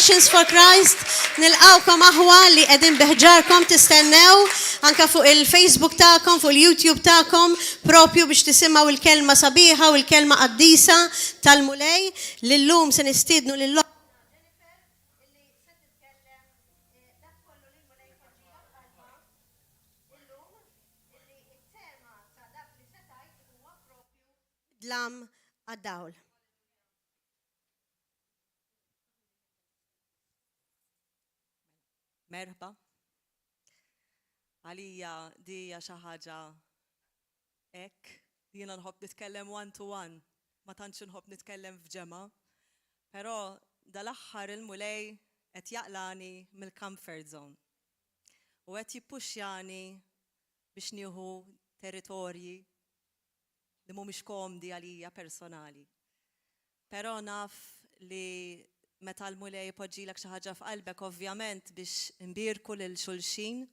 Missions for Christ. Nilqgħukom aħwa li qegħdin bi ħġarkom tistennew anke fuq il-Facebook tagħkom, fuq il-YouTube tagħkom, propju biex tisimgħu l-kelma sabiħa u l-kelma qaddisa tal-Mulej li llum se nistiednu lil oħtna Jennifer illi se titkellem dak kollu li l-Mulej poġġiha f'qalbha illum illi t-tema ta' dak li se tgħid huwa propju dlam għad-dawl. Merħba. Għalija di hija xi ħaġa hekk, jiena nħobb nitkellem one to one, ma tantx inħobb nitkellem f'ġemgħa. Però dal-aħħar il-Mulej qed jaqlagħni mill-comfort zone u qed jippuxxjani biex nieħu territorji li mhumiex komdi għalija personali. Però naf li meta l-Mulej ipoġġilek xi ħaġa f'qalbek ovvjament biex inbierku lil xulxin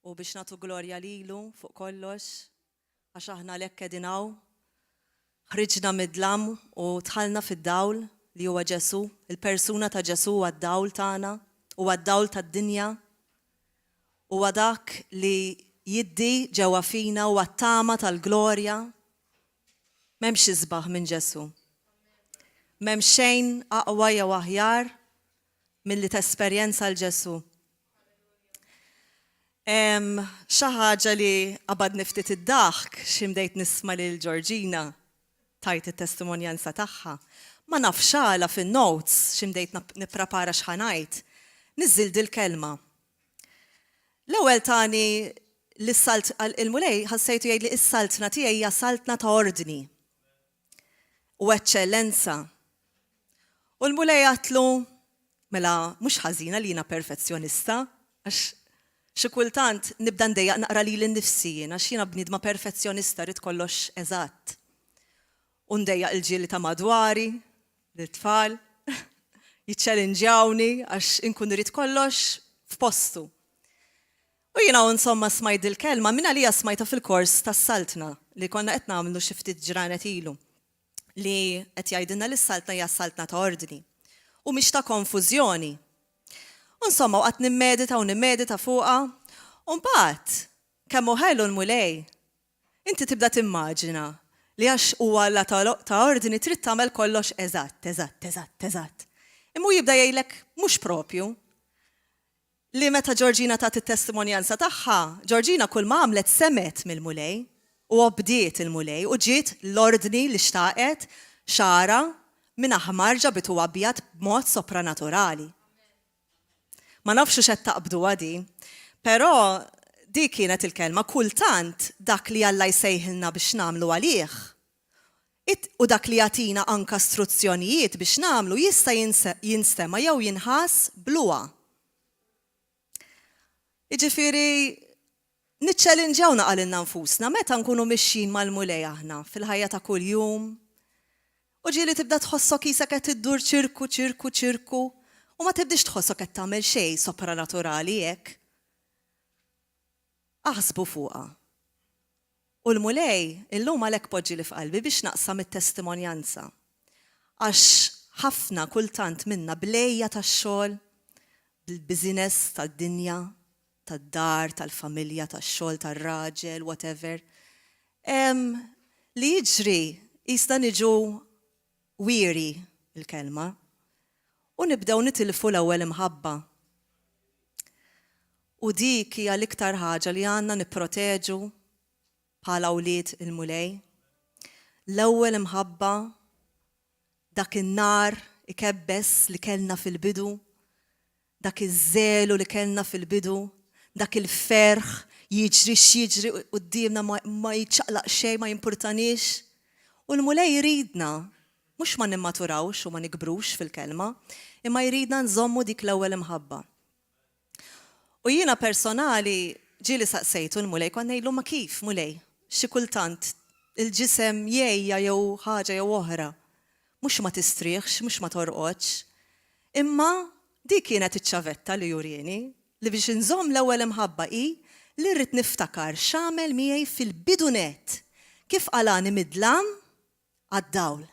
u biex nagħtu glorja lilu fuq kollox għax aħna għalhekk qegħdin hawn. Ħriġna mid-dlam u dħalna fid-dawl li huwa Ġesù, il-persuna ta' Ġesù huwa d-dawl tagħna, huwa d-dawl tad-dinja. Huwa dak li jiddi ġewwa fina, huwa t-tama tal-glorja. M'hemmx isbaħ minn Ġesù. M'hemm xejn aqwa jew aħjar milli tesperjenza 'l Ġesù. Xi ħaġa li qabadni ftit id-daħk xi bdejt nisma' lil Georgina tgħid it-testimonjanza tagħha. Ma nafx għala fin-notes xi bdejt nipprepara x'ħa ngħid, niżżilt dil-kelma. L-ewwel tani li s-salt il-Mulej ħassejtu jgħidli is-saltna tiegħi hija saltna ta' ordni u eċċellenza. U l-Mulej għatlu, mela mhux ħażina li jiena perfezzjonista, għax xi kultant nibda ndejjaq naqra lili nnifsi jien għax jiena bniedma perfezzjonista rrid kollox eżatt. U ndejjaq il-ġieli ta' madwari, lit-tfal, jiċċelinġjawni għax inkun irrid kollox f'postu. U jiena insomma smajt dil-kelma, minn għalija smajtha fil-kors tas-Saltna li konna qed nagħmlu xi ftit ġranet ilu, li qed jgħidilna li s-Saltna hija saltna ta' ordni u mhix ta' konfużjoni. U insomma waqgħet nimmedita u nimmedita fuqha, u mbagħad kemm hu ħelu l-Mulej Inti tibda timmaġina li għax huwa Alla ta' ordni trid tagħmel kollox eżatt, eżatt, eżatt, eżatt. Imma hu jibda jgħidlek mhux propju. Li meta Georgina tat it-testimonjanza tagħha, Georgina kull ma għamlet semgħet mill-Mulej u obdiet il-Mulej u ġiet l-ordni li xtaqet, xagħarha minn aħmar ġabitu abjad b'mod sopranaturali. Ma nafx hux qed taqbduha din. Però di kienet il-kelma, kultant dak li Alla jsejħilna biex nagħmlu għalih, u dak li jagħtina anka struzzjonijiet biex nagħmlu jista' jinstema' jew jinħass bluha. Jiġifieri Niċċelinġjaw naqa' lilna nfusna meta nkunu mixjin mal-Mulej aħna fil-ħajja ta' kuljum. U ġieli tibda tħossok qisek qed iddur ċirku, ċirku, ċirku u ma tibdiex tħossok qed tagħmel xejn sopranaturali hekk. Aħsbu fuqha. U l-Mulej illum għalhekk poġġieli f'qalbi biex naqsam it-testimonjanza. Għax ħafna kultant minna bl-għejja tax-xogħol, bil-busyness tad-dinja, tad-dar, tal-familja, tax-xogħol, tar-raġel, whatever. Li jiġri qisna niġu weary, il-kelma, u nibdew nitilfu l-ewwel imħabba. U dik hija l-iktar ħaġa li għandna nipproteġu bħala wlied il-Mulej. L-ewwel imħabba Dak in-nar ikebbes li kellna fil-bidu, dak iż-żelu li kellna fil-bidu, dak il-ferħ, jiġri x'jiġri quddiemna ma jiċċaqlaq xejn, ma jimpurtaniex. U l-Mulej iridna, mhux ma nimmaturawx u ma nikbrux fil-kelma, imma jridna nżommu dik l-ewwel imħabba. U jiena personali ġieli saqsejtu l-Mulej, kont ngħidlu ma kif, Mulej, xi kultant il-ġisem jgħejja jew ħaġa jew oħra. Mhux ma tistrieħx, mhux ma torqodx. Imma dik kienet iċ-ċavetta li urieni, li biex inżomm l-ewwel imħabba hi li rrid niftakar x'għamel miegħi fil-bidu nett, kif qalagħni mid-dlam għad-dawl.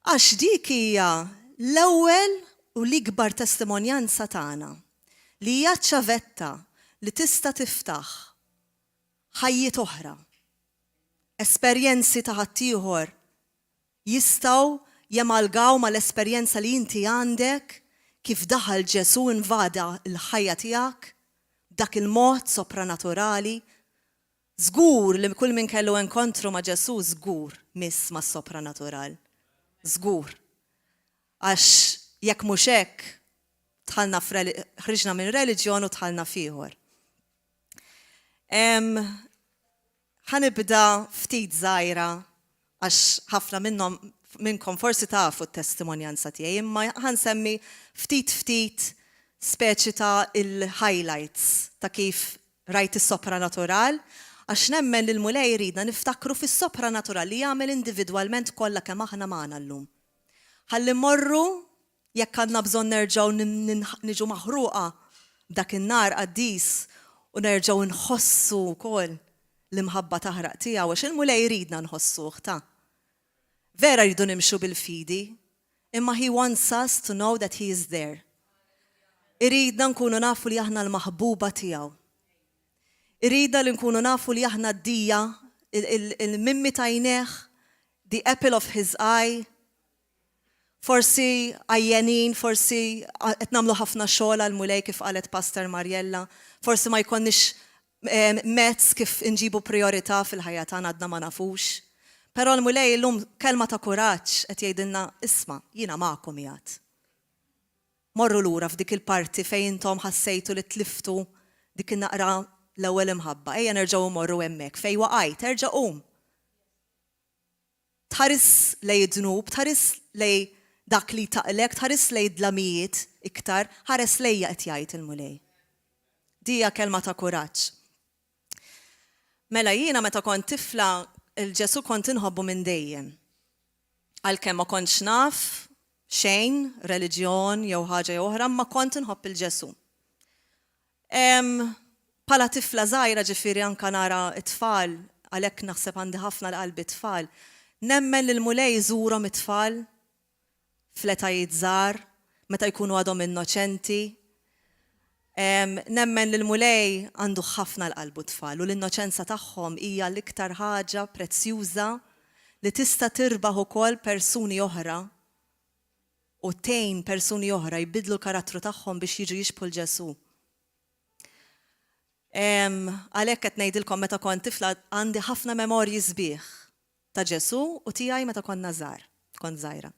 Għax dik hija L-ewwel u l-ikbar testimonjanza tagħna li hija ċ-ċavetta li tista' tiftaħ ħajjiet oħra, esperjenzi ta' ħaddieħor jistgħu jemalgaw mal-esperjenza li inti għandek kif daħal Ġesù invada l-ħajja tiegħek b'dak il-mod sopranaturali. Żgur li kull min kellu enkontru ma' Ġesù żgur miss mas-sopranatural. Żgur. Għax jekk mhux hekk, dħalna ħriġna minn reliġjon u dħalna f'ieħor. Ħa nibda ftit żgħira għax ħafna minnhom minnkom forsi tafu t-testimonjanza tiegħi, imma ħa nsemmi ftit ftit speċi ta' il-highlights ta' kif rajt is-sopranatural, għax nemmen li l-Mulej jridna niftakru fis-sopranatural li jagħmel individwalment kollha kemm aħna magħna llum. Ħalli mmorru Jekk għandna bżonn nerġgħu niġu maħruqa b'dak in-nar qaddis u nerġgħu nħossu wkoll l-imħabba taħraq tiegħu, għax il-Mulej iridna nħossuh, ta. Vera rridu nimxu bil-fidi, imma he wants us to know that he is there. Iridna nkunu nafu li aħna l-maħbuba tiegħu. Iridna li nkunu nafu li aħna d-dija, il-mimmi t'għajnejh, the apple of his eye, Forsi għajjenin, forsi qed nagħmlu ħafna xogħol għall-Mulej kif qalet Pastor Mariella, forsi ma jkollniex mezz kif inġibu prijorità fil-ħajja tagħna għadna ma nafux. Però l-Mulej illum kelma ta' kuraġġ qed jgħidilna isma' jiena magħkom qiegħed. Morru lura f'dik il-parti fejn intom ħassejtu li tliftu dik in-naqra l-ewwel imħabba. Ejja nerġgħu mmorru hemmhekk fejn waqajt, erġa' qum. Tħarisx lejn id-dnub, tħarisx lejn dak li jtaqqlek, tħarisx lejn id-dlamijiet iktar, ħares lejja qed jgħid il-Mulej. Di hija kelma ta' kuraġġ. Mela jiena meta kont tifla 'l Ġesù kont inħobbu minn dejjem. Għalkemm ma kontx naf xejn, reliġjon jew ħaġa jew oħra, imma kont inħobb 'il Ġesù. Bħala tifla żgħira ġifieri anke nara t-tfal, għalhekk naħseb għandi ħafna għal qalbi t-tfal, nemmen li l-Mulej iżurhom it-tfal fl-etajiet żgħar, meta jkunu għadhom innoċenti. Nemmen li l-Mulej għandu ħafna għal qalbu t-tfal u l-innoċenza tagħhom hija l-iktar ħaġa prezzjuża li tista' tirbaħ ukoll persuni oħra u tgħin persuni oħra jbiddlu l-karattru tagħhom biex jiġu jixbħu 'l Ġesù. Għalhekk qed ngħidilkom meta kont tifla għandi ħafna memorji sbieħ ta' Ġesù u tiegħi meta konna żgħar, kont żgħira.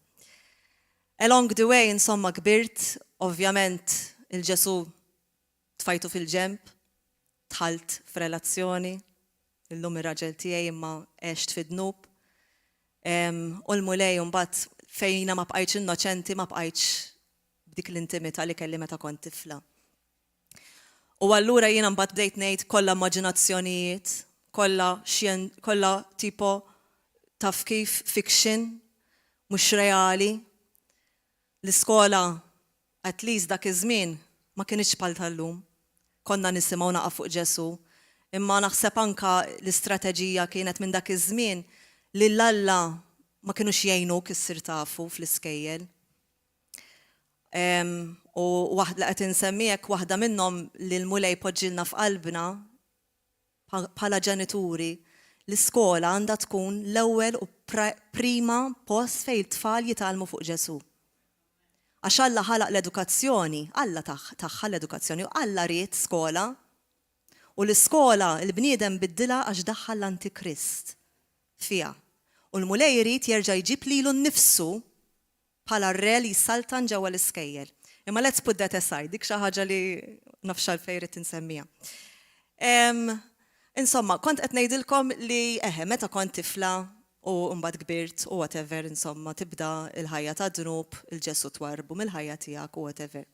Along the way insomma kbirt, ovvjament il-Ġesù tfajtu fil-ġenb, dħalt f'relazzjoni, illum ir-raġel tiegħi imma għext fid-dnub. U l-Mulej imbagħad fejn jiena ma bqajtx innoċenti, ma bqajtx b'dik l-intimità li kelli meta kont tifla. U allura jiena mbagħad bdejt ngħid kollha immaġinazzjonijiet, kollha xjen, kollha tipo taf kif fiction, mhux reali. L-iskola At least dak iż-żmien ma kinitx bħal tal-lum. Konna nisimgħu naqa' fuq Ġesù, imma naħseb anka l-istrateġija kienet minn dak iż-żmien li 'l Alla ma kinux jgħinuk issir tafu fl-iskejjel. U waħd li qed insemmi hekk waħda minnhom li l-Mulej poġġielna f'qalbna bħala ġenituri, l-iskola għandha tkun l-ewwel u prima post fejn it-tfal jitgħallmu fuq Ġesù. Għax Alla ħalaq l-edukazzjoni, Alla tagħha l-edukazzjoni u Alla ried skola. U l-iskola l-bniedem biddilha għax daħħal l-antikrist fiha. U l-Mulej irid jerġa' jġib lilu nnifsu bħala r-re li jsaltan ġewwa l-iskejjel. Imma let's put that aside, dik xi ħaġa li nafx għalfejn ridt insemmiha. Insomma, kont qed ngħidilkom li eħe, meta kont tifla u mbagħad kbirt u whatever, insomma, tibda l-ħajja ta' dnub, il-Ġesù twarrbu mill-ħajja tiegħek u whatever.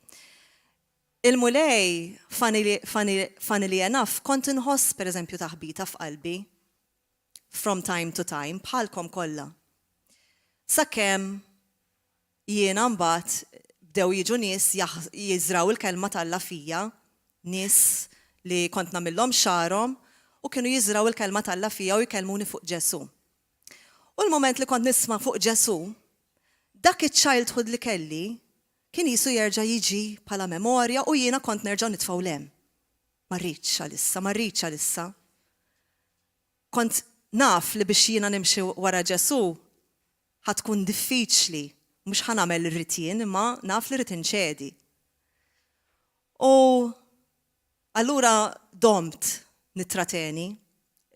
Il-Mulej, funnily, funny, funnily enough, kont inħoss pereżempju taħbita f'qalbi from time to time, bħalkom kollha. Sakemm jiena mbagħad bdew jiġu nies jiżrgħu l-kelma t'Alla fija, nies li kont nagħmillhom xagħarhom u kienu jiżrgħu l-kelma t'Alla fija u jkellmuni fuq Ġesù. U l-mument li kont nisma' fuq Ġesù, Dak iċ-childhood li kelli kien qisu jerġa' jiġi bħala memorja u jiena kont nerġa' nitfgħu 'l hemm. Ma rridx għalissa, ma rridx għalissa. Kont naf li biex jiena nimxi wara Ġesù ħa tkun diffiċli, mhux ħa nagħmel li rrid jien imma naf li rrid inċedi. U allura domt nittrateni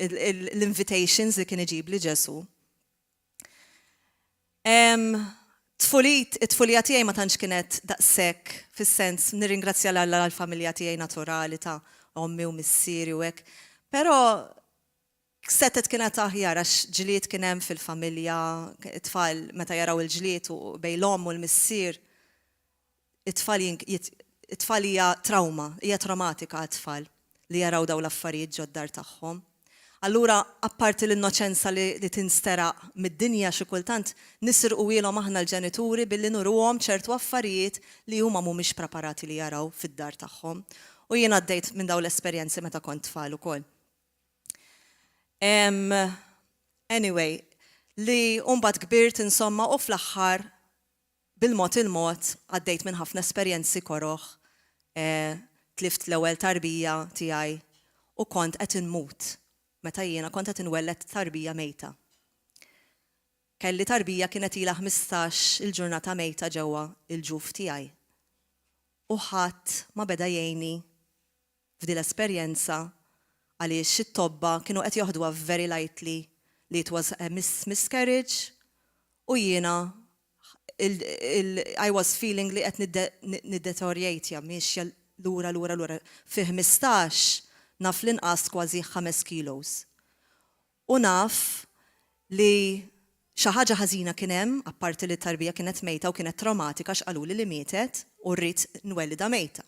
l-invitations li kien iġibli Ġesù. Tfulit, it-tfulija tiegħi ma tantx kienet daqshekk fis-sens nirringrazzja 'l Alla għall-familja tiegħi naturali ta' ommi u missieri u hekk. Però setgħet kienet aħjar għax ġlied kien hemm fil-familja, it-tfal meta jaraw il-ġlied u bejn l-omm u l-missier, It-tfal it-tfal hija trawma, hija traumatika għat-tfal li jaraw dawn l-affarijiet ġod-dar tagħhom. Allura apparti l-innoċenza li li tinsteraq mid-dinja xi kultant nisirquhielhom aħna l-ġenituri billi nuruhom ċertu affarijiet li huma mhumiex preparati li jaraw fid-dar tagħhom. U jien għaddejt minn dawn l-esperjenzi meta kont tfal ukoll. Anyway, li mbagħad kbirt insomma u fl-aħħar Bil-mod il-mod għaddejt minn ħafna esperjenzi koroh, tlift l-ewwel tarbija tiegħi u kont qed inmut meta jiena kont qed inwelled tarbija mejta. Kelli tarbija kienet ilha 15 il-ġurnata mejta ġewwa l-ġuf tiegħi u ħadd ma beda jgħinni f'din l-esperjenza għaliex it-tobba kienu qed joħduha very lightly li it was a miscarriage u jiena I was feeling li qed niddeteriorate miexja lura lura lura fi 15 naf li nqast kważi ħames kilos u naf li xi ħaġa ħażina kien hemm apparti li t-tarbija kienet mejta u kienet trawmatika għax qaluli li mietet u rrid nwellidha mejta.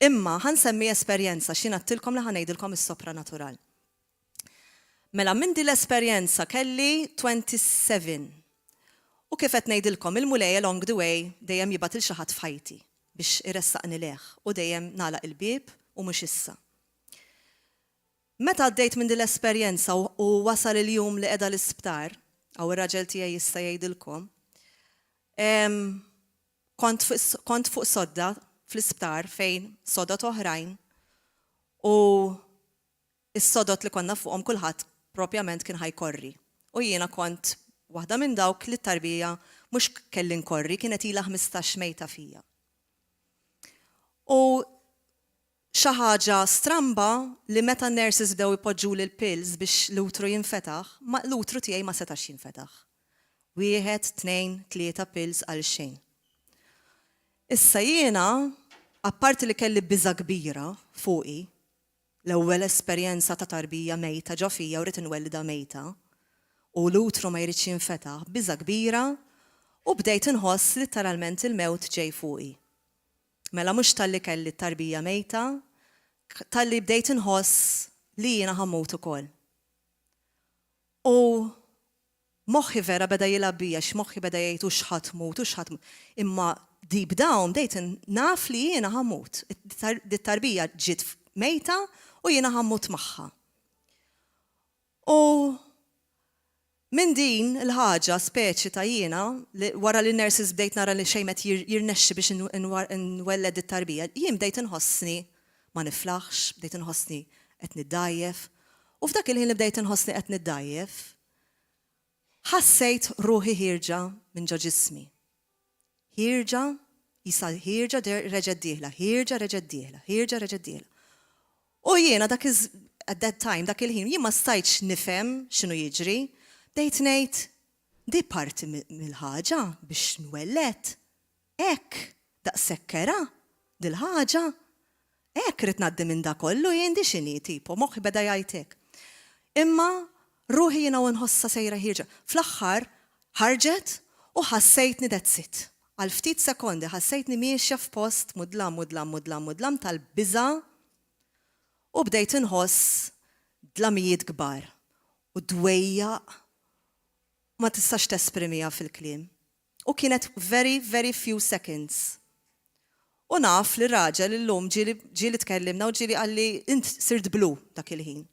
Imma ħa nsemmi esperjenza għax jien għedtilkom li ħa ngħidilkom is-sopranatural. Mela minn din l-esperjenza kelli 27. U kif qed ngħidilkom il-Mulej along the way dejjem jibgħat 'il xi ħadd f'ħajti biex iressaqni lejh u dejjem nagħlaq il-bieb u mhux issa. Meta għaddejt minn din l-esperjenza u wasal il-jum li qiegħda l-isptar, hawn ir-raġel tiegħi jista' jgħidilkom, Kont kont fuq sodda fl-isptar fejn sodod oħrajn u s-sodod li konna fuqhom kulħadd propjament kien ħa jkorri. U jiena kont waħda minn dawk li t-tarbija mhux kelli nkorri kienet ilha 15 mejta fija. U Xi ħaġa stramba li meta n-nurses bdew ipoġġuli l-pills biex l-utru jinfetaħ, ma l-utru tiegħi ma setax jinfetaħ. Wieħed, tnejn, tlieta pills għal xejn. Issa jiena, apparti li kelli biża' kbira fuqi, l-ewwel esperjenza ta' tarbija mejta ġo fija u rrid inwellidha mejta, u l-utru ma jridx jinfetaħ, biża' kbira u bdejt inħoss litteralment il-mewt ġej fuqi. Mela mhux talli kelli t-tarbija mejta, talli bdejt inħoss li jiena ħa mmut ukoll. U moħħi vera beda jilgħab bija għax moħħi beda jgħid hux ħa tmut, hux ħa tmut. Imma deep down bdejt naf li jiena ħa mmut. Dit-tarbija ġiet mejta u jiena ħa mmut magħha. U minn din il-ħaġa speċi ta' jiena, li wara li n-nurses bdejt nara li xejn m'qed jirnexxi biex nwelled it-tarbija, jien bdejt inħossni ma niflaħx, bdejt inħossni qed niddgħajjef. U f'dak il-ħin li bdejt inħossni qed niddgħajjef, ħassejt ruħi ħierġa minn ġo ġismi. Ħierġa, qisha ħierġa reġgħet dieħla, ħierġa reġgħet dieħla, ħierġa reġgħet dieħla. U jiena dak iż at that time, dak il-ħin, jien ma stajtx nifhem x'inhu jiġri. Bdejt ngħid, di parti mill-ħaġa biex nwelled? Hekk? Daqshekk kerha? Dil-ħaġa? Hekk ridt ngħaddi minn da kollu jien di x'inhi tipo, moħħi beda jgħid hekk. Imma ruħi jiena u nħossha sejra ħierġa. Fl-aħħar ħarġet u ħassejtni that's it. Għal ftit sekondi ħassejtni miexja f'post mudlam mudlam mudlam mudlam tal-biża' u bdejt inħoss dlamijiet kbar u dwejjaq ma tistax tesprimiha fil-kliem. U kienet very, very few seconds. U naf li r-raġel illum ġieli ġieli tkellimna u ġieli qalli int sirt blu dak il-ħin.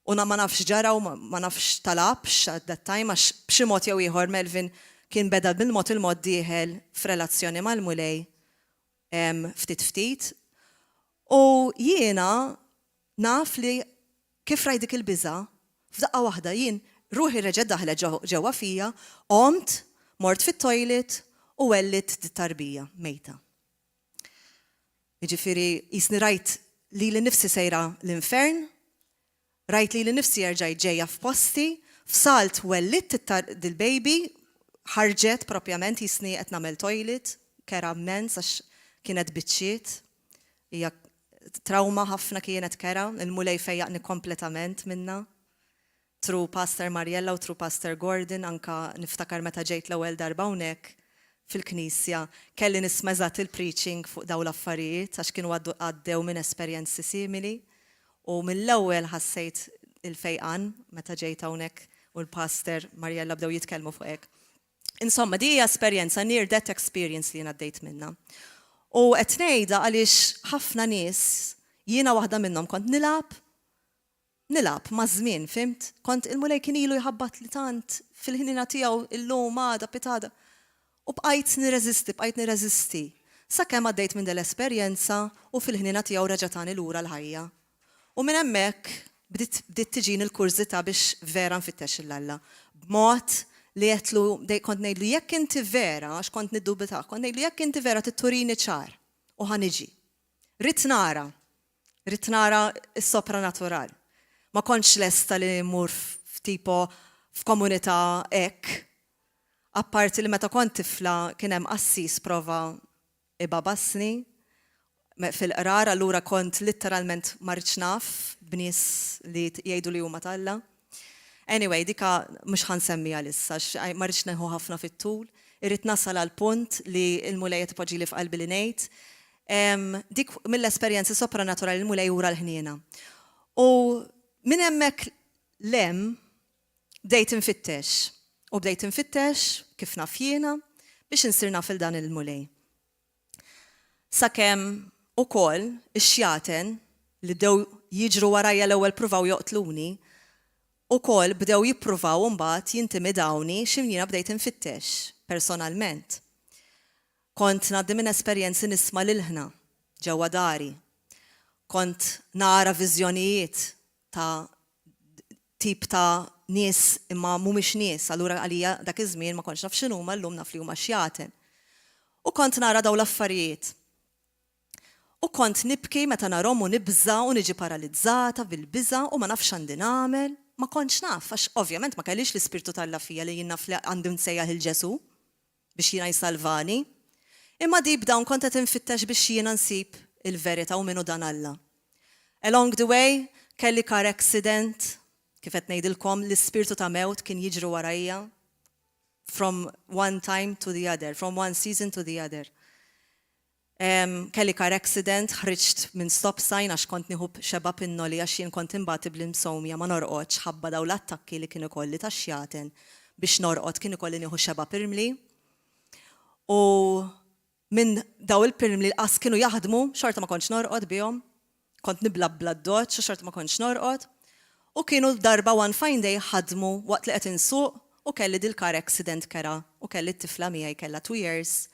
U na ma nafx ġara u ma nafx talabx at that time għax b'xi mod jew ieħor Melvin kien beda bil-mod il-mod dieħel f'relazzjoni mal-Mulej ftit ftit. U jiena naf li kif rajt dik il-biża', f'daqqa waħda jien ruħi reġgħet daħlet ġewwa fija, qomt, mort fit-toilet u wellidt dit-tarbija mejta. Jiġifieri qisni rajt lili nnifsi sejra l-infern, rajt lili nnifsi erġajt ġejja f'posti, f'salt wellidt dil-baby, ħarġet propjament qisni qed nagħmel toilet, kerha mmens għax kienet biċċiet, hija trawma ħafna kienet kerha, il-Mulej fejjaqni kompletament minnha. Through Pastor Mariella u through Pastor Gordon anka niftakar meta ġejt l-ewwel darba hawnhekk fil-knisja kelli nisma' eżatt il-preaching fuq dawn l-affarijiet għax kienu għaddew minn esperjenzi simili u mill-ewwel ħassejt il-fejqan meta ġejt hawnhekk u l-Pastor Mariella bdew jitkellmu fuq hekk. Insomma, di hija esperjenza, near death experience li jien għaddejt minnha. U qed ngħidha għaliex ħafna nies, jiena waħda minnhom kont nilgħab Nilgħab maż-żmien, fhimt? Kont, il-Mulej kien ilu jħabbatli tant fil-ħniena tiegħu illum, għada, pitgħada. U bqajt nirreżisti, bqajt nirreżisti. Sakemm għaddejt minn dil-esperjenza u fil-ħniena tiegħu reġa' tani lura l-ħajja. U minn hemmhekk bdiet bdiet tiġini l-kurżità biex vera nfittex 'l Alla. B'mod li għedtlu, kont ngħidlu jekk inti vera, għax kont niddubitah, kont ngħidlu jekk inti vera trid turini ċar u ħa niġi. Ridt nara. Ridt nara s-sopranatural. Ma kontx lesta li mmur f'tipo f'komunità hekk. Apparti li meta kont tifla kien hemm qassis prova ibabasni fil-qrar allura kont litteralment ma ridtx naf b'nies li jgħidu li huma t'Alla. Anyway, dika mhux ħa nsemmiha għalissa għax ma rridx nieħu ħafna fit-tul. Irrid nasal għall-punt li l-Mulej qed ipoġġili f'qalbi li ngħid. Dik mill-esperjenzi sopranaturali l-Mulej ura l-ħniena. U minn hemmhekk 'l hemm bdejt infittex. U bdejt infittex, kif naf jiena, biex insir naf 'il dan il-Mulej. Sakemm ukoll ix-xjaten li bdew jiġru warajja l-ewwel pruvaw joqtluni, ukoll bdew jippruvaw imbagħad jintimidawni x'in jiena bdejt infittex personalment. Kont ngħaddi minn esperjenzi nisma' l-ilħna ġewwa dari. Kont nara viżjonijiet ta' tip ta' nies imma mhumiex nies, allura għalija dak iż-żmien ma kontx naf x'inhuma, llum naf li huma xjaten. U kont nara dawn l-affarijiet. U kont nibki meta narhom u nibża' u niġi paralizzata bil-biża' u ma nafx x'għandi nagħmel. Ma kontx naf għax ovvjament ma kellix l-Ispirtu t'Alla fija li jien naf li għandi nsejjaħ 'il Ġesù biex jiena jsalvani. Imma deep down kont qed infittex biex jiena nsib il-verità u min hu dan Alla. Along the way kelli car accident, kif qed ngħidilkom l-ispirtu ta' mewt kien jiġri warajja from one time to the other, from one season to the other. Kelli car accident, ħriġt minn stop sign għax kont nieħu xebgħa pinnoli għax jien kont inbati bl-insomnia ma norqodx ħabba dawn l-attakki li kien ikolli tax-xjaten biex norqod kien ikolli nieħu xebgħa pirmli u minn dawn il-pirmli l-qas kienu jaħdmu xorta ma kontx norqod bihom. Kont nibla' bl-addoċċ u xorta ma kontx norqod. U kienu darba one fine day ħadmu waqt li qed insuq u kelli dil-car accident kerha u kelli t-tifla miegħi kellha 2 years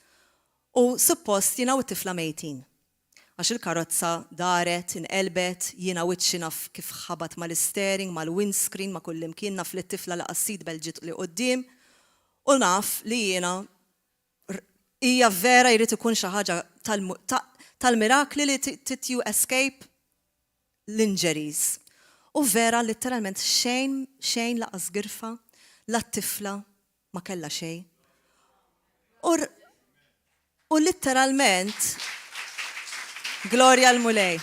U suppost jiena u t-tifla mejtin. Għax il-karozza daret, inqelbet, jiena wiċċi naf kif ħabat mal-istering, mal-windscreen, ma' kullimkien, naf li t-tifla laqas seat belt ġiet 'l quddiem u naf li jiena hija vera jrid ikun xi ħaġa tal-mirakli li you escape l-injuries. U vera litteralment xejn, xejn laqas girfa, la t-tifla ma kellha xejn. U, u litteralment, glorja l-Mulej,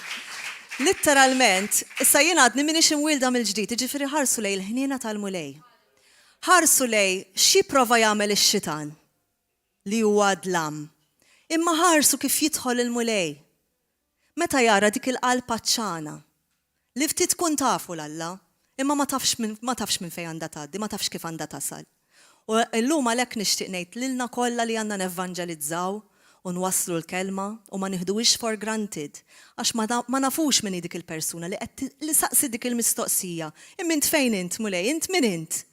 litteralment, issa jien għadni m'iniex imwielda mill-ġdid, jiġifieri ħarsu lejn il-ħniena tal-Mulej. Ħarsu lejn x'jipprova jagħmel ix-xitan li huwa dlam. Imma ħarsu kif jidħol il-Mulej. Meta jara dik il-qalb għatxana, li ftit tkun tafu 'l Alla, imma ma tafx minn ma tafx minn fejn għandha tgħaddi, ma tafx kif għandha tasal. U llum għalhekk nixtieq ngħid lilna kollha li għandna nevanġelizzaw U nwasslu l-kelma u ma nieħduhiex for granted għax ma ma nafux min hi dik il-persuna li qed li saqsiet dik il-mistoqsija, Imma int fejn int, Mulej, int min int?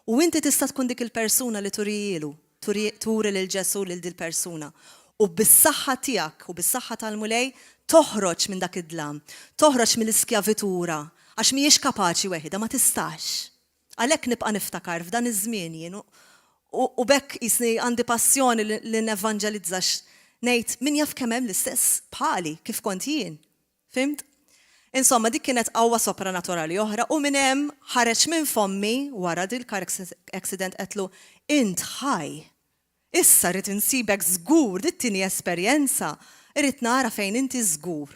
U inti tista' tkun dik il-persuna li turihielu, turi turi lil Ġesù lil dil-persuna. U bis-saħħa tiegħek u bis-saħħa tal-Mulej toħroġ minn dak id-dlam, toħroġ mill-iskjavitura għax mhijiex kapaċi weħidha, ma tistax. Għalhekk nibqa' niftakar f'dan iż-żmien jien u u b'hekk qisni għandi passjoni li nevanġelizza għax ngħid min jaf kemm hemm l-istess bħali kif kont jien. Fhimt? Insomma dik kienet qawwa sopranaturali oħra u minn hemm ħareġ minn fommi wara dil-car accident għedtlu int ħaj! Issa rrid insibek żgur, dit-tieni esperjenza, irrid nara fejn inti żgur.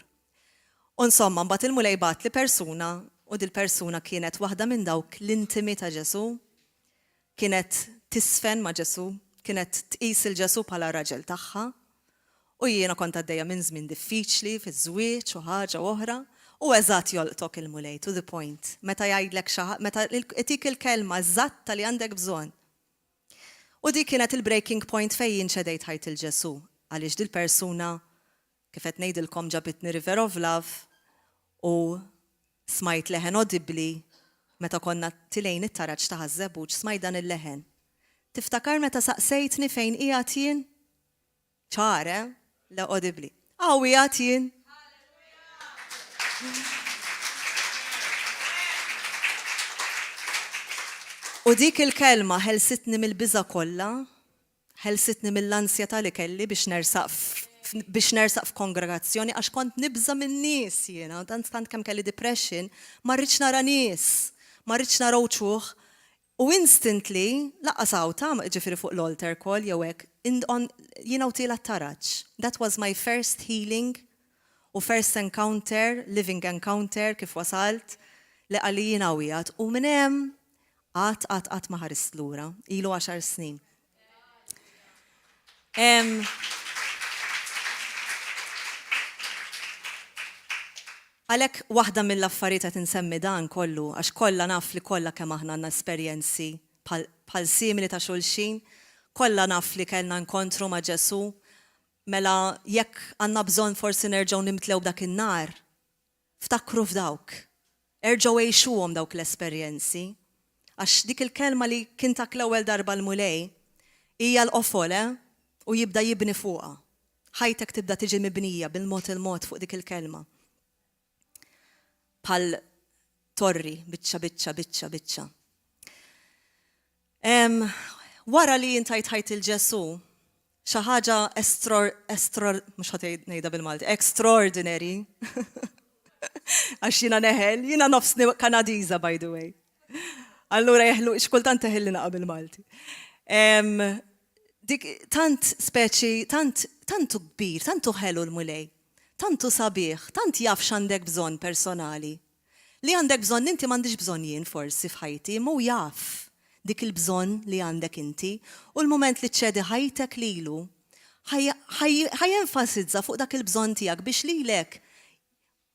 U insomma, mbagħad il-Mulej bagħatli persuna u dil-persuna kienet waħda minn dawk l-intimi ta' Ġesù, kienet tiżfen ma' Ġesù, kienet tqis 'il Ġesù bħala r-raġel tagħha. U jiena kont għaddejja minn żmien diffiċli fiż-żwieġ u ħaġa u oħra, u eżatt jolqtok il-Mulej, to the point, meta jgħidlek xi meta jtik il-kelma eżatta li għandek bżonn. U dik kienet il-breaking point fejn jien ċedejt ħajti 'l Ġesù, għaliex dil-persuna, kif qed ngħidilkom, ġabitni River of Love u smajt leħen audibbly meta konna tilgħin it-taraġ ta' Ħaż-Żebbuġ, smajt dan il-leħen. Tiftakar meta saqsejtni fejn qiegħed jien? Ċar, eh? Le audibbly. Hawn qiegħed jien! U dik il-kelma ħelsitni mill-biża' kollha, ħelsitni mill-ansjetà li kelli biex nersaq biex nersaq f'kongregazzjoni għax kont nibża' min-nies jiena, tant tant kemm kelli depression, ma rridx nara nies, ma rridx nara wċuħ, U instantly, lanqas hawn ta' jiġifieri fuq l-altar call jew hekk, in on jiena u tiela' t-taraġ. That was my first healing u first encounter, living encounter kif wasalt, li qalli jien hawn qiegħed. U minn hemm qatt qatt qatt ma ħarist lura. Ilu għaxar snin. Għalhekk waħda mill-affarijiet qed insemmi dan kollu għax kollha naf li kollha kemm aħna għandna esperjenzi bħal simili ta' xulxin, kollha naf li kellna inkontru ma' Ġesù, mela jekk għandna bżonn forsi nerġgħu nimtlew b'dak in-nar, Ftakru f'dawk. Erġgħu għixuhom dawk l-esperjenzi. Għax dik il-kelma li kien tak l-ewwel darba l-Mulej, hija l-qofol, eh? U jibda jibni fuqha. Ħajtek tibda tiġi mibnija bil-mod il-mod fuq dik il-kelma. Bħal torri, biċċa biċċa biċċa biċċa. Wara li jien tajt ħajti 'l Ġesù, xi ħaġa estror, estror, mhux ħa ngħidha bil-Malti, extraordinary, għax jiena neħel, jiena nofsni Kanadiża by the way. Allura jeħlu, xi kultant teħilli naqa' bil-Malti. Dik tant speċi, tant, tant hu kbir, tant hu ħelu l-Mulej, tant hu sabiħ, tant jaf x'għandek bżonn personali. Li għandek bżonn inti m'għandix bżonn jien forsi f'ħajti imma hu jaf dik il-bżonn li għandek inti u l-mument li ċċedi ħajtek lilu ħa jenfasizza fuq dak il-bżonn tiegħek biex lilek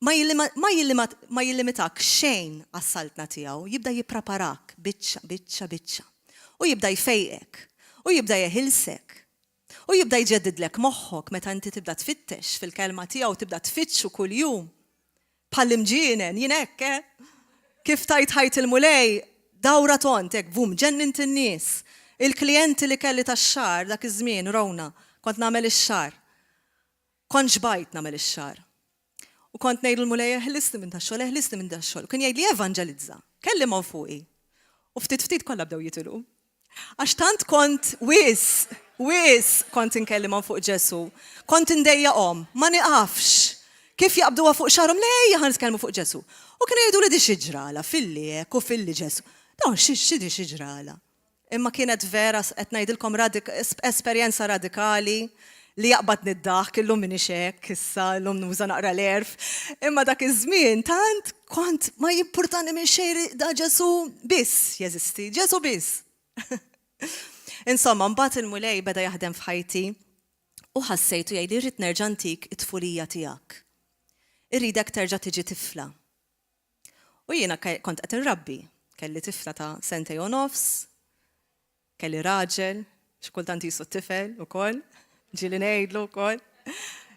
ma ma jillimitak xejn għas-saltna tiegħu, jibda jippreparak biċċa biċċa biċċa u jibda jfejqek u jibda jeħilsek u jibda jġeddidlek moħħok meta inti tibda tfittex fil-kelma tiegħu tibda tfittxu kuljum Bħall-imġienen, jien hekk, eh? Kif tajt ħajt il-Mulej, dawra tond, hekk, bum, ġennint in-nies. Il-klijenti li kelli tax-xagħar dak iż-żmien, Rona, kont nagħmel ix-xagħar. Kont xbajt nagħmel ix-xagħar. U kont ngħidlu l-Mulej, eħlisni minn dax-xogħol, eħlisni minn dax-xogħol. Kien jgħidli evanġelizza, kellimhom fuqi. U ftit ftit kollha bdew jitilqu. Għax tant kont wisq, wisq kont inkellimhom fuq Ġesù. Kont indejjaqhom, ma nieqafx. Kif jaqbduha fuq xagħarhom, le ejja ħa nitkellmu fuq Ġesù. U kienu jgħiduli di xi ġralha, filli hekk u filli Ġesù. Dawn xi xi di xi ġralha. Imma kienet vera, qed ngħidilkom esperjenza radikali li jaqbadni d-daħk, illum m'iniex hekk issa, illum nuża naqra l-għerf. Imma dak iż-żmien tant kont ma jimpurtani minn xejn da Ġesù biss jeżisti, Ġesù biss. Insomma, mbagħad il-Mulej beda jaħdem f'ħajti u ħassejtu jgħidli rrid nerġa' ntik it-tfulija tiegħek. Irridek terġa' tiġi tifla. U jiena kont qed inrabbi, kelli tifla ta' sentej u nofs, Kelli raġel, xi kultant qisu tifel ukoll. Ġieli ngħidlu wkoll.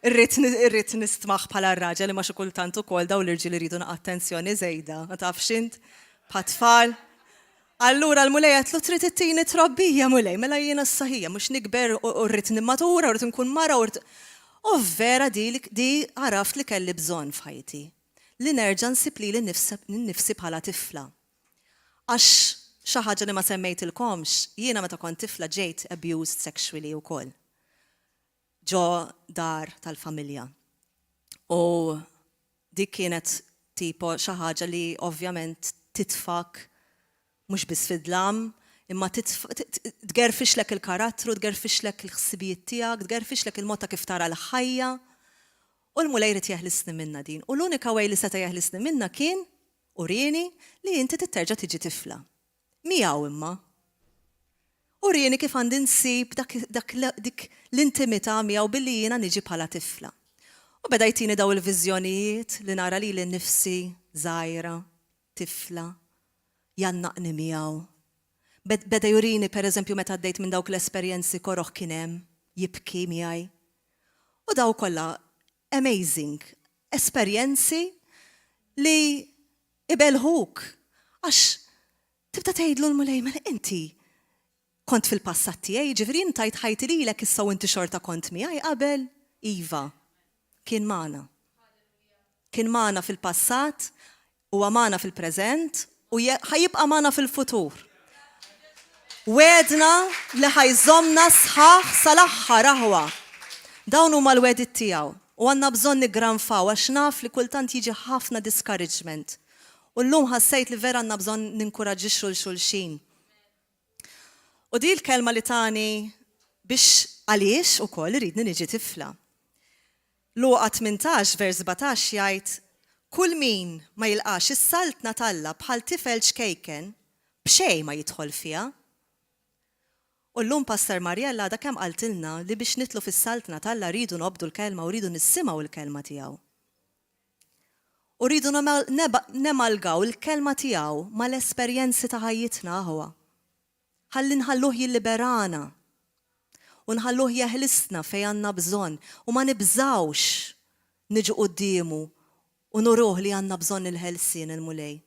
Irrid irrid nistmah bħala r-raġel imma xi kultant ukoll dawn l-irġiel iridu naqa' attenzjoni żejda, ma tafx int, bħat-tfal. Allura l-Mulej għedtlu trid ittini trobbija Mulej, mela jiena issa ħija mhux nikber u rrid nimmatura u rrid inkun mara u rrid U vera di di għaraft li kelli bżonn f'ħajti. Li nerġa' nsib lili nnifsi bħala tifla. Għax xi ħaġa li ma semmejtilkomx, jiena meta kont tifla ġejt abused sexually wkoll. Ġo dar tal-familja. U dik kienet tipo xi ħaġa li ovvjament titfgħek mhux biss fid-dlam, imma tgerfixlek il-karattru, tgerfixlek il-ħsibijiet tiegħek, tgerfixlek il-mod ta' kif tara l-ħajja. U l-Mulej ried jeħlisni minnha din. U l-unika way li seta' jeħlisni minnha kien, urieni, li inti trid terġa' tiġi tifla. Miegħu imma. Urieni kif għandi nsib dak, dak, dik l-intimità miegħu billi jiena niġi bħala tifla. U beda jtini daw il-viżjonijiet li nara lili nnifsi żgħira, tifla, jgħannaqni miegħu. Beda jurini per eżempju meta għaddejt minn dawk l-esperjenzi koroh kien hemm, jibki miegħi. U daw kollha amazing esperjenzi li ibelħuk għax tibda tgħidlu l-Mulej mela inti kont fil-passat tiegħi, jiġifieri jien tajt ħajti lilek issa u inti xorta kont miegħi qabel? Iva, kien magħna. Kien magħna fil-passat, huwa magħna fil-preżent u ħa jibqa' magħna fil-futur. Wegħedna li ħa jżommna sħaħ sal-aħħar aħwa. Dawn huma l-wegħdiet tiegħu u għandna bżonn niggranfaw għax naf li kultant jiġi ħafna discouragement. U llum ħassejt li vera għandna bżonn ninkuraġġixxu 'l xulxin. U di l-kelma li tani biex għaliex ukoll iridni niġi tifla. Luqa 18 vers 17 jgħid, Kull min ma jilqax is-saltna t'Alla bħal tifel ċkejken, b'xejn ma jidħol fiha. U llum Pastor Mariella għadha kemm qaltilna li biex nidħlu fis-saltna t'Alla rridu nobdu l-kelma u rridu nisimgħu l-kelma tiegħu. U rridu nemalgaw il-kelma tiegħu mal-esperjenzi ta' ħajjitna aħwa. Ħalli nħalluh jilliberana u nħalluh jeħlisna fejn għandna bżonn u ma nibżgħux niġu quddiemu u nuruh li għandna bżonn il-ħelsien il-Mulej.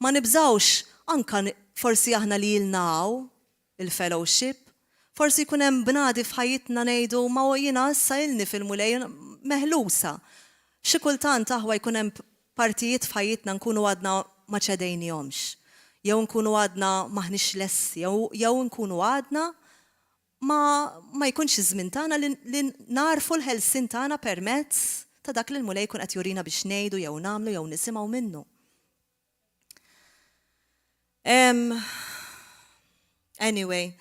Ma nibżgħux anke forsi aħna li ilna hawn il-fellowship, forsi jkun hemm bnadi f'ħajjitna ngħidu ma jiena issa ilni fil-Mulej meħlusa. Xi kultant aħwa jkun hemm partijiet f'ħajjitna nkunu għadna ma ċedejnihomx, jew nkunu għadna m'aħniex lesti, jew jew nkunu għadna ma ma jkunx iż-żmien tagħna li li nagħrfu l-ħelsien tagħna permezz ta' dak li l-Mulej jkun qed jurina biex ngħidu jew nagħmlu jew nisimgħu minnu. Em, anyway,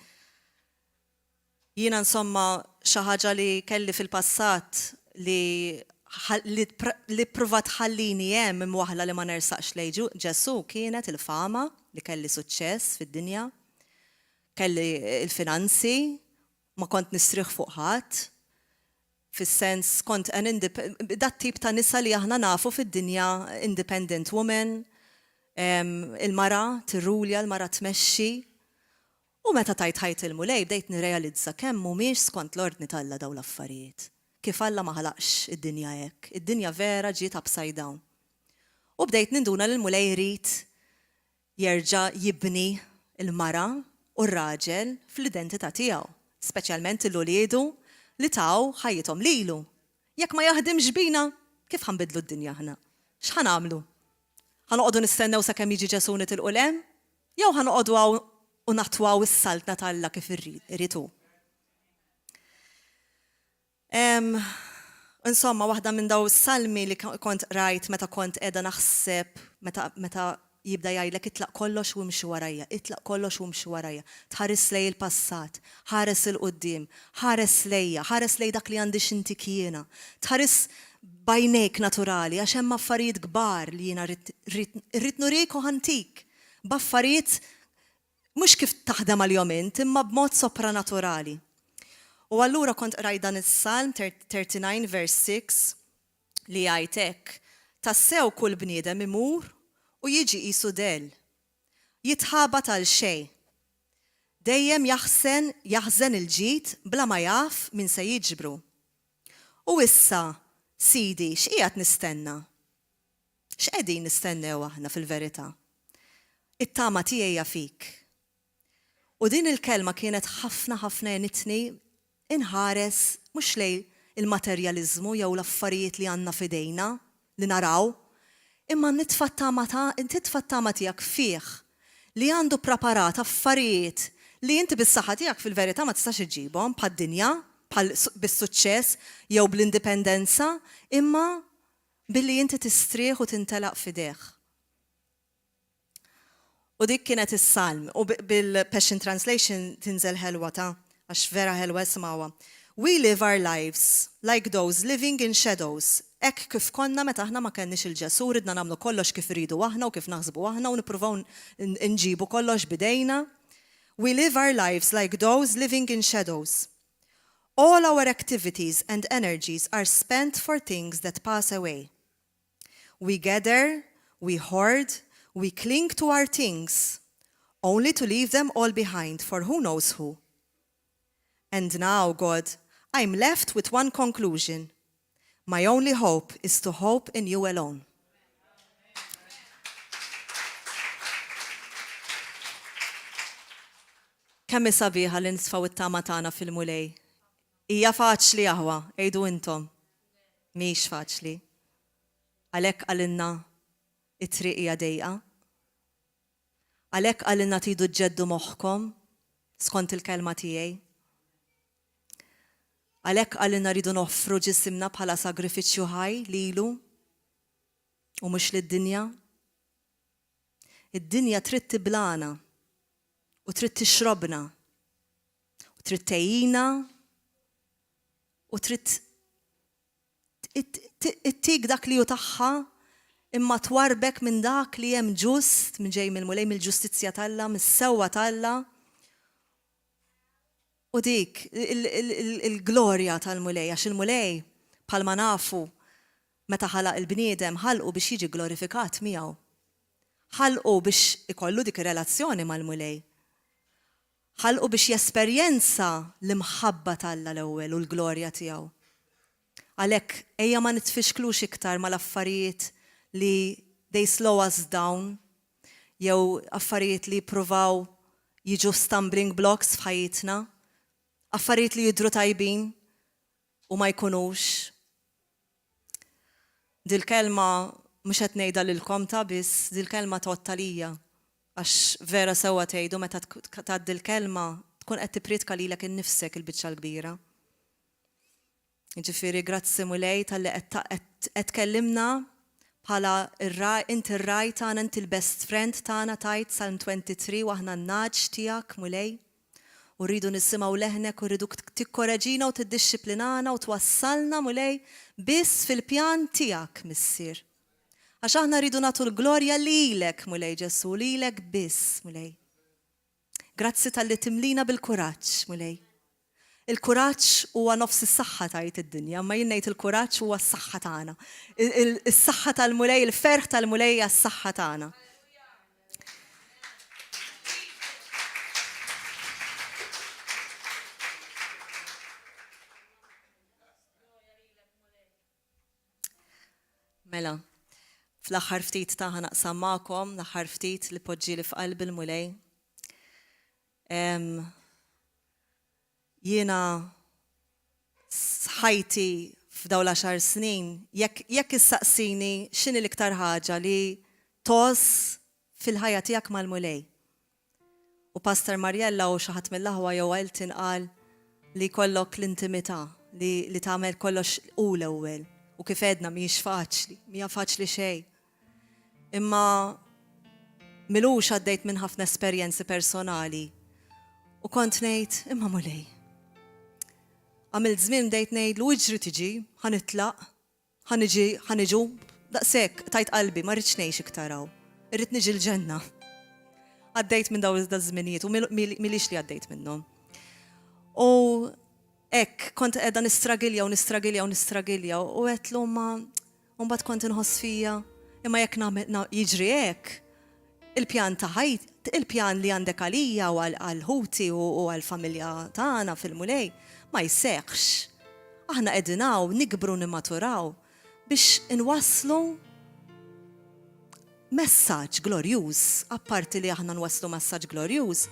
Jiena insomma xi ħaġa li kelli fil-passat li li ppruvat tħallini hemm imwaħħla li ma nersaqx lejn Ġesù kienet il-fama li kelli suċċess fid-dinja, kelli l-finanzi, ma kont nistrieħ fuq ħadd, fis-sens kont an dat-tip ta' nisa li aħna nafu fid-dinja independent woman, il-mara tirrulja, il-mara tmexxi. U meta tajt ħajti l-Mulej bdejt nirrealizza kemm mhumiex skont l-ordni t'Alla dawn l-affarijiet. Kif Alla ma ħalaqx id-dinja hekk. Id-dinja vera ġiet upside down. U bdejt ninduna li l-Mulej irid jerġa' jibni l-mara u r-raġel fl-identità tiegħu, speċjalment 'il uliedu li taw ħajjithom lilu. Jekk ma jaħdimx bina, kif ħa nbiddlu d-dinja aħna? X'ħa nagħmlu? Ħa noqogħdu nistennew sakemm jiġi Ġesù nitilqu 'l hemm? Jew ħa noqogħdu hawn u nattwaw is-Saltna t'Alla kif irid hu? Insomma, waħda minn daw is-salmi li kont qrajt meta kont qiegħda naħseb meta meta jibda jgħidlek itlaq kollox u imxi warajja, itlaq kollox u imxi warajja. Tħares lejn il-passat, ħares 'il quddiem, ħares lejja, ħares lejn dak li għandi x'intik jiena. Tħares b'għajnejk naturali għax hemm affarijiet kbar li jiena rrid nurik u ħa ntik. B'affarijiet mhux kif taħdem għalihom int imma b'mod sopranaturali. U allura kont qrajt dan is-Salm 39 vers 6 li jgħid hekk, Tassew kull bniedem imur u jiġi qisu dell. Jitħabat għal xejn. Dejjem jaħsen jaħżen il-ġid bla ma jaf min se jiġbru. U issa, Sidi, x'qiegħed nistenna? X'qegħdin nistennew aħna fil-verità? It-tama tiegħi hija fik. U din il-kelma kienet ħafna ħafna għenitni inħares mhux lejn il-materjaliżmu jew l-affarijiet li għandna f'idejna, li naraw, imma nitfa' t-tama ta' titfa' t-tama tiegħek fih, li għandu ppraparat affarijiet li inti bis-saħħa tiegħek fil-verità ma tistax iġġibhom, bħad-dinja, bħal bis-suċċess jew bl-indipendenza, imma billi inti tistrieħ u tintelaq f'idejh. U dik kienet is-salm. U bil-Passion Translation tinżel ħelwa ta' għax vera ħelwa isimgħuha. We live our lives like those living in shadows. Hekk kif konna meta aħna ma kellniex 'il Ġesù, ridna nagħmlu kollox kif irridu aħna u kif naħsbu aħna u nippruvaw nġibu kollox b'idejna. We live our lives like those living in shadows. All our activities and energies are spent for things that pass away. We gather, we hoard, we cling to our things, only to leave them all behind for who knows who. And now, God, I'm left with one conclusion. My only hope is to hope in you alone. Kemm hi sabiħa li nitfgħu t-tama tagħna fil-Mulej. Hija faċli aħwa, għidu intom. Mhix faċli. Għalhekk qalilna it-triq hija dejqa. Għalhekk qalilna tridu ġġeddu moħħkom skont il-kelma tiegħi. Għalhekk qalilna rridu noffru ġisimna bħala sagrifiċċju ħaj lilu u mhux lid-dinja. Id-dinja trid tiblagħna u trid tixrobna u trid tgħejjina u trid ittik dak li hu tagħha imma twarrbek minn dak li hemm ġust minn ġej mill-Mulej, mill-ġustizzja t'Alla, mis-sewwa t'Alla. U dik il-glorja tal-Mulej, għax il-Mulej bħalma nafu meta ħalaq il-bniedem ħalqu biex jiġi glorifikat miegħu. Ħalqu biex ikollu dik ir-relazzjoni mal-Mulej. Ħalqu biex jesperjenza l-imħabba t'Alla l-ewwel u l-glorja tiegħu. Għalhekk, ejja ma nitfixklux iktar mal-affarijiet li they slow us down jew affarijiet li jippruvaw jiġu stumbling blocks f'ħajjitna, affarijiet li jidhru tajbin u ma jkunux. Dil-kelma mhux qed ngħidha lilkom ta' biss, dil-kelma tgħodd għalija. Għax vera sewwa tgħidu meta tgħaddi l-kelma tkun qed tipprietka lilek innifsek il-biċċa l-kbira. Jiġifieri grazzi Mulej talli qed tkellimna bħala inti r-ragħaj tagħna, inti l-best friend tagħna tgħid Salm 23 u aħna n-nagħaġ tiegħek Mulej. U rridu nisimgħu leħnek u rriduk tikkoreġina u tiddixxiplinana u twassalna, Mulej, biss fil-pjan tiegħek, Missier. Għax aħna rridu nagħtu l-glorja lilek, Mulej Ġesù, lilek biss, Mulej. Grazzi talli timlina bil-kuraġġ, Mulej. Il-kuraġġ huwa nofs is-saħħa tgħid id-dinja, imma jien ngħid il-kuraġġ huwa s-saħħa tagħna. Is-saħħa tal-Mulej, il-ferħ tal-Mulej hija s-saħħa tagħna. Mela, fl-aħħar ftit ta' naqsam magħkom, l-aħħar ftit li poġġieli f'qalbi l-Mulej. Jiena ħajti f'dawn l-għaxar snin, jekk jekk issaqsini x'inhi l-iktar ħaġa li tgħożż fil-ħajja tiegħek mal-Mulej. U Pastor Mariella u xi ħadd mill-aħwa jew Elton qal li jkollok l-intimità, li li tagħmel kollox hu l-ewwel. U kif għedna mhijiex faċli, mhija faċli xejn. Imma m'ilux għaddejt minn ħafna esperjenzi personali u kont ngħid, imma Mulej. Għamilt żmien bdejt ngħidlu iġri tiġi, ħa nitlaq, ħa niġi, ħa niġu, daqshekk, tajt qalbi, ma rridx ngħix iktar hawn. Irrid niġi l-ġenna. Għaddejt minn dawn iż-żminijiet u milix li għaddejt minnhom. U hekk kont qiegħda nistragilja u nistragilja u nistragilja u għedtlu ma U mbagħad kont inħoss fija, imma jekk nagħmel jiġri hekk, il-pjan ta' ħajt. il-pjan li għandek għalija u għal ħuti u għall-familja tagħna fil-Mulej ma jseħħx. Aħna qegħdin hawn nikbru nimmaturaw biex inwasslu messaġġ glorjuż. Apparti li aħna nwasslu messaġġ glorjuż,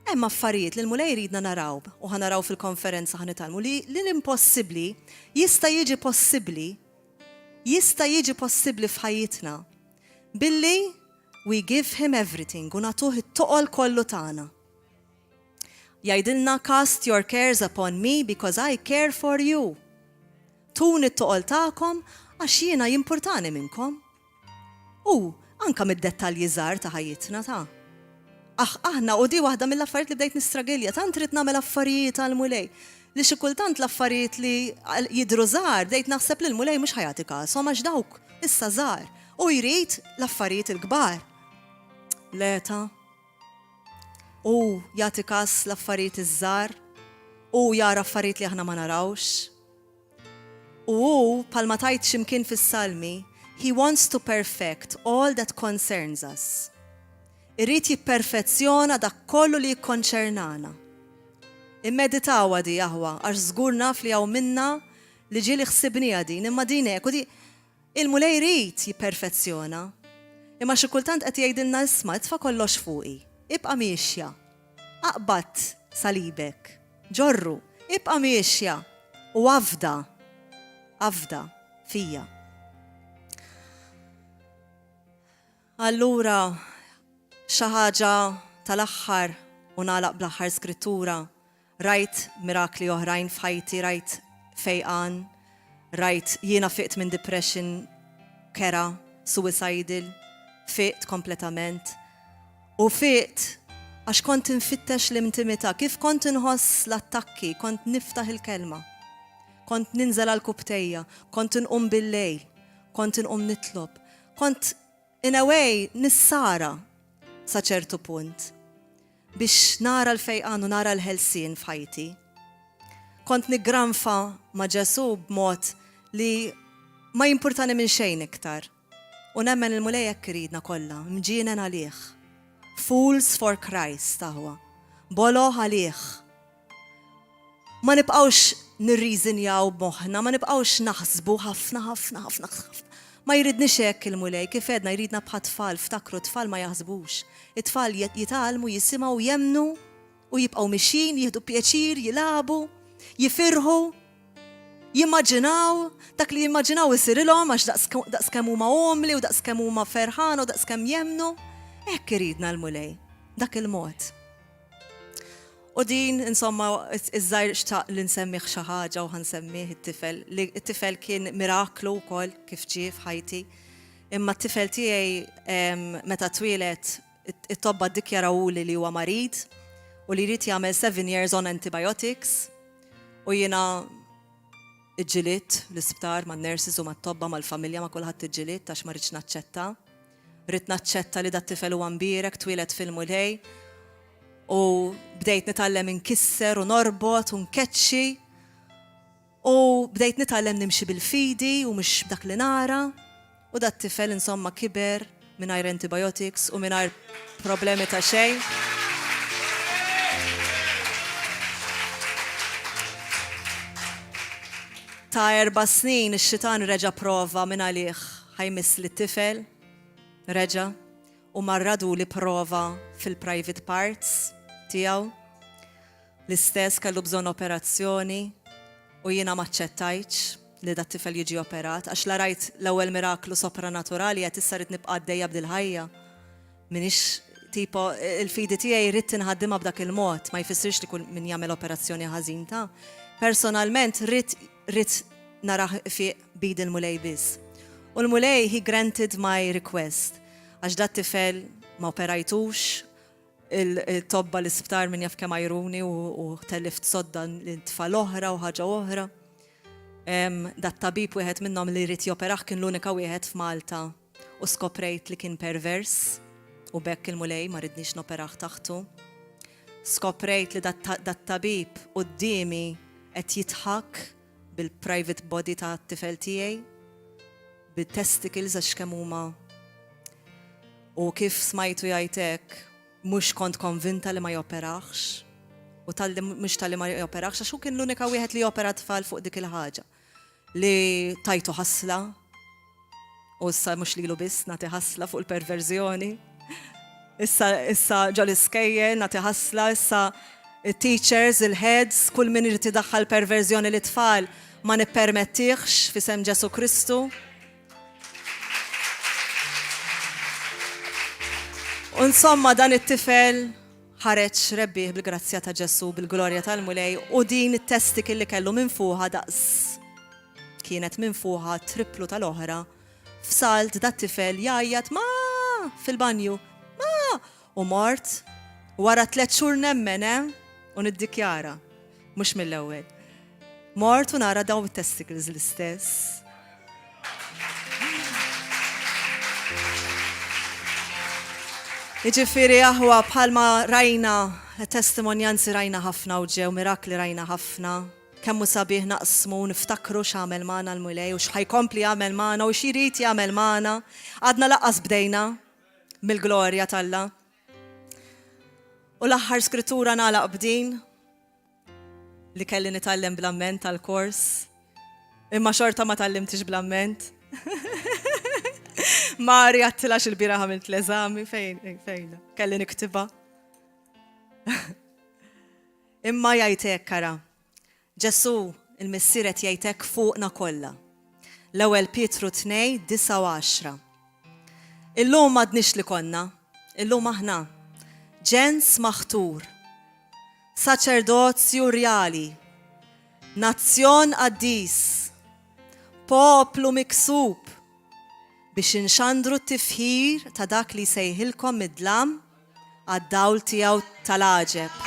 hemm affarijiet li l-Mulej jridna naraw u ħa naraw fil-konferenza ħa nitgħallmu li l-impossibbli jista' jiġi possibbli, jista' jiġi possibbli f'ħajjitna billi we give him everything u nagħtuh it-toqol kollu tagħna. Jgħidilna cast your cares upon me because I care for you. Tuni t-toqol tagħkom għax jiena jimpurtani minnkom. U anka mid-dettalji żgħar ta' ħajjitna ta'. Aħ, aħna u di waħda mill-affarijiet li bdejt nistragilja, tant ridt nagħmel affarijiet għall-Mulej li xi kultant l-affarijiet li jidhru żgħar bdejt naħseb li l-Mulej mhux ħa jagħti kashom għax dawk issa żgħar. Hu jrid l-affarijiet il-kbar. Le ta'. Hu jagħti kas l-affarijiet iż-żgħar. Hu jara affarijiet li aħna ma narawx. U hu, bħalma tgħid xi mkien fis-Salmi, he wants to perfect all that concerns us. Irid jipperfezzjona dak kollu li jikkonċernana. Immeditawha di, aħwa, għax żgur naf li hawn minna li ġieli ħsibniha din, imma din hekk, u di, il-Mulej irid jipperfezzjona. Imma xi kultant qed jgħidilna isma' itfa' kollox fuqi, ibqa' miexja, aqbad salibek. Ġorru, ibqa' miexja u afda, afda fija. Allura, xi ħaġa tal-aħħar u nagħlaq bl-aħħar skrittura, rajt mirakli oħrajn f'ħajti, rajt fejqan, rajt jiena fiqt minn depression kerha, suicidal, fiqt kompletament. U fiqt għax kont infittex l-intimità. Kif kont inħoss l-attakki, kont niftaħ il-Kelma. Kont ninżel għal kubtejja, kont inqum bil-lejl, kont inqum nitlob. Kont, in a way, nissara sa ċertu punt biex nara l-fejqan u nara l-ħelsien f'ħajti. Kont niggranfa ma' Ġesù b'mod li ma jimpurtani minn xejn iktar. U nemmen il-Mulej hekk iridna kollha, mġienen għalih. Fools for Christ, aħwa. Boloh għalih. Ma nibqgħux nirriżinjaw b'moħħna, ma nibqgħux naħsbu ħafna, ħafna, ħafna, ħafna. Ma jridniex hekk il-Mulej, kif għedna jridna bħat-tfal, ftakru t-tfal ma jaħsbux. It-tfal jitgħallmu, jisimgħu, jemmnu u jibqgħu mixjin, jieħdu pjaċir, jilagħbu, jifirħu. Jimmaġinaw, dak li jimmaġinaw isirilhom għax daqs kemm huma umli u daqs kemm huma ferħana u daqs kemm jemmnu. Hekk iridna l-Mulej, dak il-mod. U din, insomma, iż-żgħir xtaq li nsemmih xi ħaġa u ħansemmih it-tifel. Li t-tifel kien miraklu wkoll kif ġie f'ħajti. Imma t-tifel tiegħi meta twieled it-tobba ddikjarawuli li huwa marid u li jrid jagħmel seven years on antibiotics. U jiena iġġilidt l-isptar man-nurses u mat-tobba, mal-familja, ma' kulħadd iġġilidt għax ma ridtx naċċetta. Ridt naċċetta li dat-tifel huwa mbierek, twieled fil-Mulej. U bdejt nitgħallem inkisser u norbot u nkeċċi. U bdejt nitgħallem nimxi bil-fidi u mhux b'dak li nara. U dat-tifel insomma kiber mingħajr antibiotics u mingħajr problemi ta' xejn. Ta' erba' snin ix-xitan reġa' prova minn għalih ħa jmiss lit-tifel, reġa', u marraduli prova fil-private parts tiegħu. L-istess kellu bżonn operazzjoni u jiena m'aċċettajtx li dat-tifel jiġi operat għax la rajt l-ewwel miraklu sopranaturali għedt issa rrid nibqa' għaddejja b'dil-ħajja. M'iniex tipo il-fidi tiegħi ridt inħaddimha b'dak il-mod, ma jfissirx li kull min jagħmel operazzjoni ħażin ta'. Personalment ridt ridt narah ifiq b'id il-Mulej biss. U l-Mulej he granted my request għax dat-tifel ma operajtux, Il-tobba l-isptar min jaf kemm għajruni u tellift sodda l-tfal oħra u ħaġa oħra. Dat-tabib wieħed minnhom li jrid joperah kien l-unika wieħed f'Malta u skoprejt li kien pervers u b'hekk il-Mulej ma ridnix noperah taħtu. Skoprejt li dat-tabib quddiemi qed jidħak bil-private body tat-tifel tiegħi, bit-testicles għax kemm huma u kif smajtu jgħid hekk. Mhux kont konvinta li ma joperaħx. U talli mhux talli ma joperaħx għax hu kien l-unika wieħed li jopera tfal fuq dik il-ħaġa. Li tajtu ħasla u issa mhux lilu biss nagħti ħasla fuq il-perverżjoni. Issa issa ġo l-iskejjel nagħti ħasla, issa it-teachers, il-heads, kull min irid idaħħal perverżjoni lit-tfal ma nippermettihx f'isem Ġesù Kristu. U insomma dan it-tifel ħareġ rebbieħ bil-grazzja ta' Ġesù, bil-glorja tal-Mulej u din it-testicle li kellu minfuħa daqs kienet minfuħa triplu tal-oħra. F'salt dat-tifel jgħajjat ma fil-banju, ma u mort wara tlet xhur nemmen eh u niddikjara mhux mill-ewwel. Mort u nara dawn it-testicles l-istess. Jiġifieri aħwa bħalma rajna testimonjanzi rajna ħafna u ġew mirakli rajna ħafna. Kemm hu sabiħ naqsmu u niftakru x'għamel magħna l-Mulej u x'ħa jkompli jagħmel magħna u x'irid jagħmel magħna. Għadna lanqas bdejna mill-glorja t'Alla. U l-aħħar skrittura nagħlaq b'din. Li kelli nitgħallem bl-amment għall-kors. Imma xorta ma tgħallimtix bl-amment. Mari għattilha xil-bieraħ għamilt l-eżami fejn fejn kelli niktibha. Imma jgħid hekk ara. Ġesù il-Missier qed jgħid hekk fuqna kollha. L-ewwel Pietru 2, 9 u 10. Illum m'għadniex li konna, illum aħna ġens maħtur, Saċerdozju rjali, nazzjon qaddis, poplu miksub, biex inxandru t-tifħir ta' dak li jsejħilkom mid-dlam għad-dawl tiegħu tal-għaġeb.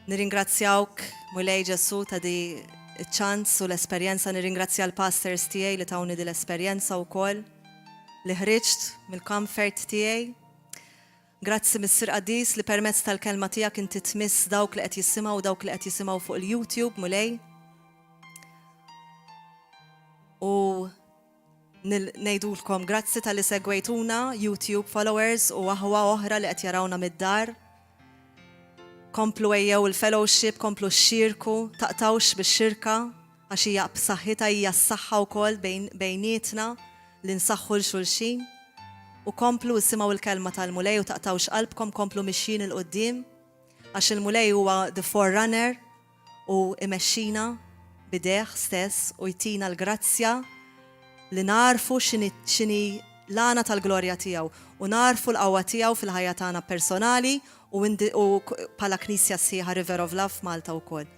Nirringrazzjawk, Mulej Ġesù, ta' di ċ-ċans u l-esperjenza. Nirringrazzja l-pastors tiegħi li tawni di l-esperjenza wkoll li ħriġt mill-comfort tiegħi. Grazzi Missier Qaddis li permezz tal-kelma tiegħek inti tmiss dawk li qed jisimgħu u dawk li qed jisimgħu fuq il-YouTube, Mulej. U Ngħidulkom grazzi talli segwejtuna, YouTube followers u aħwa oħra li qed jarawna mid-dar. Komplu ejjew il-fellowship, komplu xxierku, taqtgħux bix-xirka għax hija b'saħħitha hija s-saħħa wkoll bejnietna li nsaħħu 'l xulxin. U komplu isimgħu l-kelma tal-Mulej u taqtgħux qalbkom, komplu mixjin 'il quddiem għax il-Mulej huwa the forerunner u imexxina b'idejh stess u jtina l-grazzja li nagħrfu x'inhi x'inhi l-għana tal-glorja tiegħu u nagħrfu l-qawwa tiegħu fil-ħajja tagħna personali u u bħala Knisja sħiħa River of Love f'Malta wkoll.